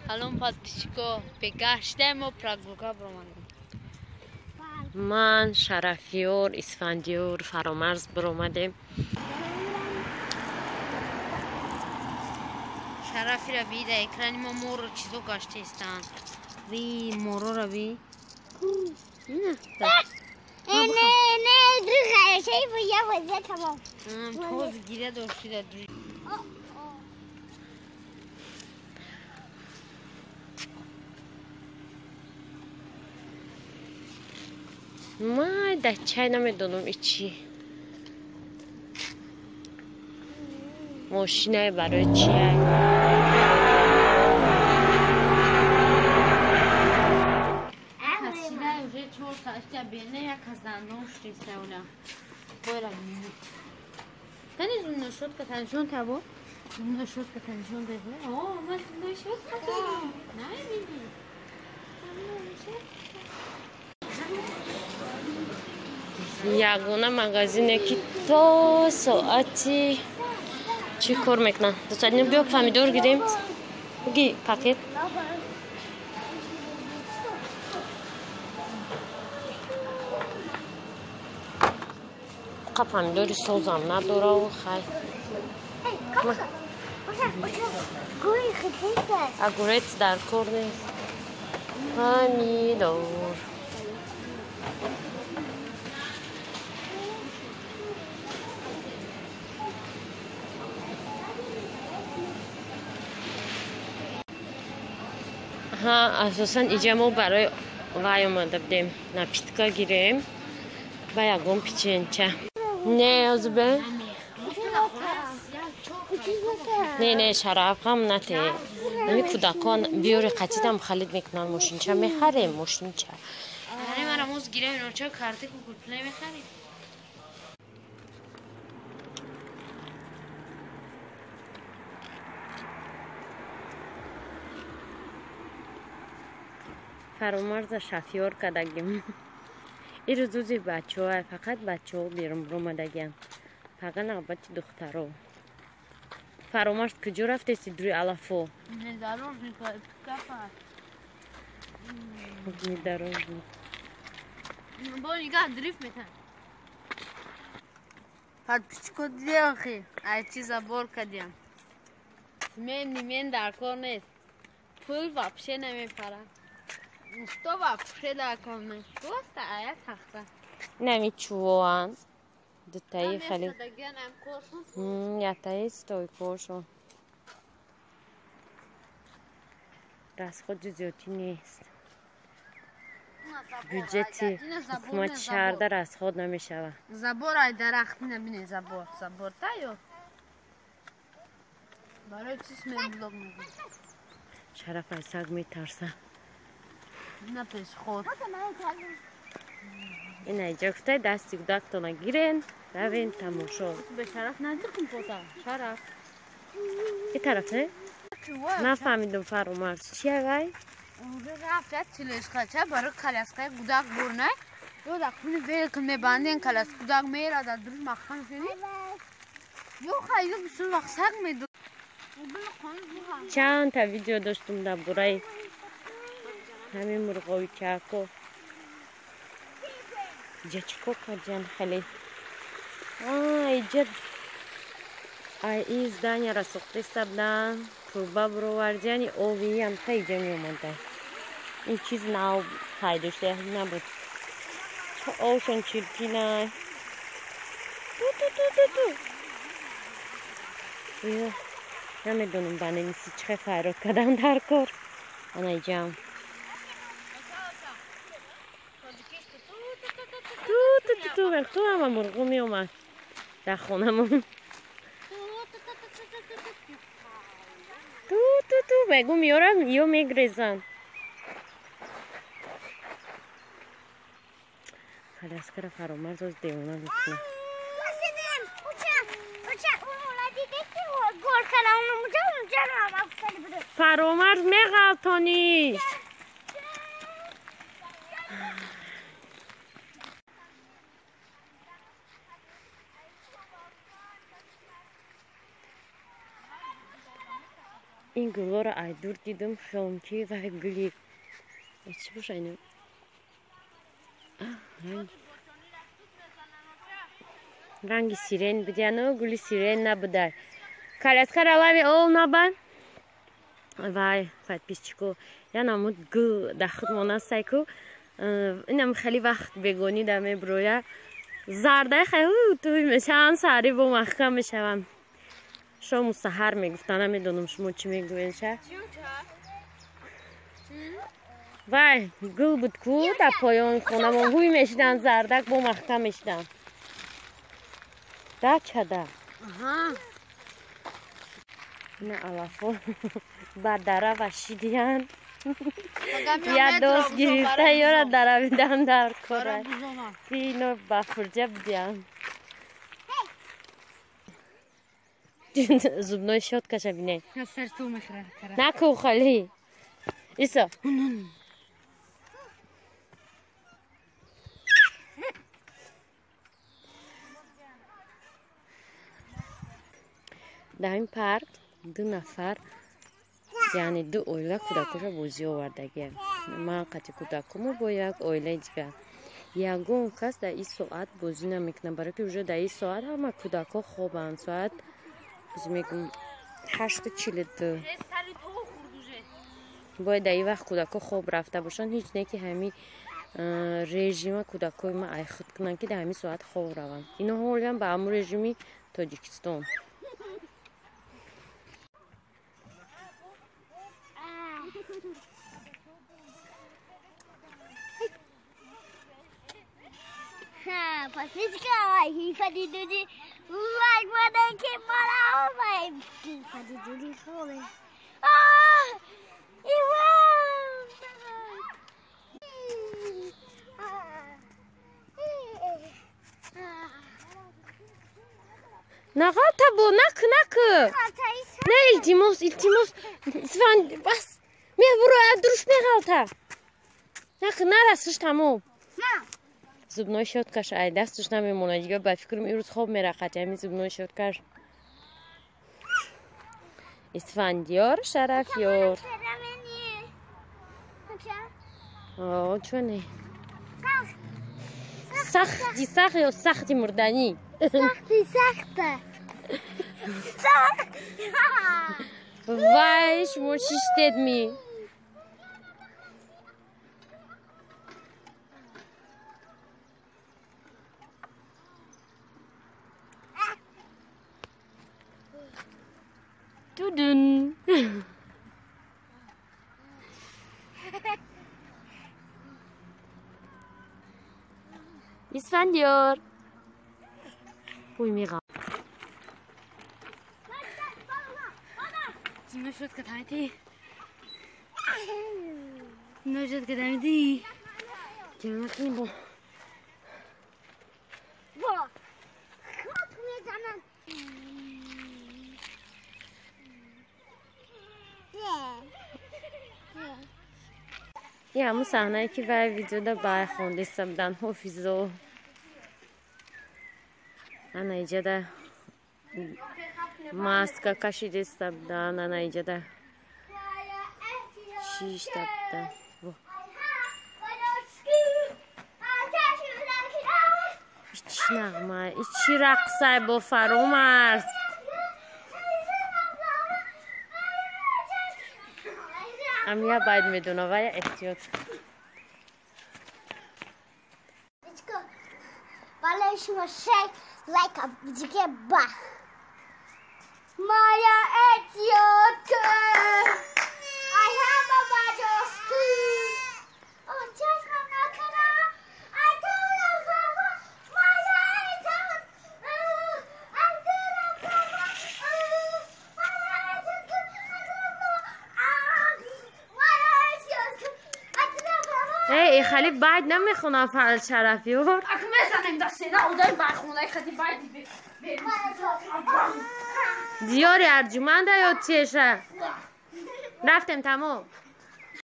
Салом подписчико, бегаштаем мо прогулка баромадем. Ман, Шарафиёр, Исфандиёр, Фаромарз баромадем. Шарафира би дар экрани мо моро чизо гаштаистанд. Ви морора би. Не, не, другая, я вот тамом. Тоз гиря доштида. Май, да чай намедонам и чӣ. Мошинае барои чия? Тани зумна шотка таншон табо? Зумна шотка таншон табо? О, ма зумна шотка табо. Намебини. Ягона магазине ки то соати чӣ кор мекунанд? Дӯстон, биё помидор гирем. Ги пакет. Қа помидори созам надорав, хай. Огурец дар кор нест. Помидор. Ҳа, асосан иҷа мо барои вай омада будем. Напитка гирем ва ягон печенча. Не, озбе? Не, не, шараф ҳам нате. Ами кӯдакон биёри қатидам халид мекунанд мошинча мехарем, мошинча. Аре мара моз гирем, иноча карти Google Play мехарем. Фаромарза шафёр кардагим. Ин рӯз рӯзи бачаҳо, фақат бачаҳо берун баромадагианд. Фақат навбати духтаро. Фаромарз куҷо рафтеси дури алафо? Внедорожник кафа. Внедорожник. Бо нигаҳ дрифт метан. Подписчико дидем, ай чи забор кардиям. Мен нимен дар кор нест. Пул вообще намепарад. Что вообще дар кор нест. Просто ая тахта. Нами чувоан. Дутаи хеле. Ятаи стойкошон. Расходи зиёдӣ нест. Бюджети ҳукумати шаҳрда расход намешавад. Забор ай дарахт набине забор. Забор тайё. Барои чӣ смен блог мекунӣ? Шараф аз саг метарса. На пешход. Ина иҷа гуфтай дасти кӯдактона гирен, равен тамошо. Бе шараф наздик кун пота. Шараф. И тараф, не? Нафаҳмидам Фаромарз. Чия вай? Уже рафт як тележкача барои коляскаи кӯдак бурнай. Ё дар хуни велик мебанден коляска кӯдак мерад дар дуруст махкам шуни. Ё хай ё бисёр вақт саг меду. Чанд та видео доштум дар бораи ҳамин мурғовичако. Иҷа чӣ кор кардиан хеле? Иҷа ай и зданияра сохтеста буданд, труба баровардияни овиам та иҷа меомада. Ин чиз нав пайдо шуда набуд. Овшон чиркинай. Ту ту ту ту ту. Намедонам ба немиси чӣ хел файрод кардам дар кор. Ана иҷаам. Ту ту ту ту ту ҳама мурғо меомад дар хонамон. Ту ту ту бегу меорам ё мегрезанд. Коляскара Фаромарз оз девона мекунад. Фаромарз меғалтониш. Ин гулҳоро ай дур дидам, хиёлам ки вай гули чӣ боша ино? Ранги сирен будияну гули сирен набуда. Коляскара лави ол наба. Вай, подписчико, я намуд гул дар худ монастайку. Инам хеле вақт бегонӣ да меброя. Зардай хеле туй мешавам, сари бо маҳкам мешавам. Шому саҳар мегуфта, намедонам шумо чӣ мегӯед ша. Вай, гул буд ку дар поёни хонамон ҳуй мешидан, зардак бо маҳкам мешидан. Дачада. Ина алафо ба дара вашидиян. Я дост гирифта ёра даравидан дар кора. Ки ино ба фурҷа будиян. Зубной щеткаша бинед. Наку хали. Исо. Дар ин парк ду нафар, яъне ду оила кӯдакоша бозӣ овардагиям. Ман қати кӯдакомо бо як оилаи дигар. Ягон кас дар ин соат бозӣ намекунад, барои ки уже дар ин соат ҳама кӯдакҳо хобанд. Соат мегум 8:42. Бояд дар ин вақт кӯдакҳо хоб рафта бошанд. Ҳеҷ не ки ҳамин режима кӯдакҳои ма айхуд кунанд, ки дар ҳамин соат хоб раванд. Ино ҳолиам ба ҳамун режими Тоҷикистон. Нағалта бо, наку, наку. Не, илтимос, илтимос. Бас, мебурояд, дуруш меғалта. Наку, нарасиш тамом. Зубной щеткаш ай дасташ намемонад. Дигар ба фикрам имрӯз хоб мерақад ҳамин зубной щеткаш. Исфандиёр Шарафёр. О, чо не? Сахти, сахт ё сахти мурданӣ? Сахти, сахта. Вай, шумо шиштед ми? Тудун. Исфандиёр. Ой, меға. Зубной щетка тамити. Зубной щетка тамити. Ҷанакни бо. Бо. Хок мезанам. Ин ҳамун саҳнае ки вай видеода бай хондиста будан ҳофизо. Ана иҷада маска кашидиста будан, ана иҷада шишта будан. Ичи нағма, ичи рақсай бо Фаромарз. Амия байд медона, вая эҳтиёт. Балаи шумо шай лайк диге ба. Моя эҳтиёт. Ай ҳама баҷоску. Эй, хали байд намехонам фаъл Шарафёр. Ак мезанем дар сена одами байхонаи хади байди. Диёри арҷуманда ё теша? Рафтем тамом.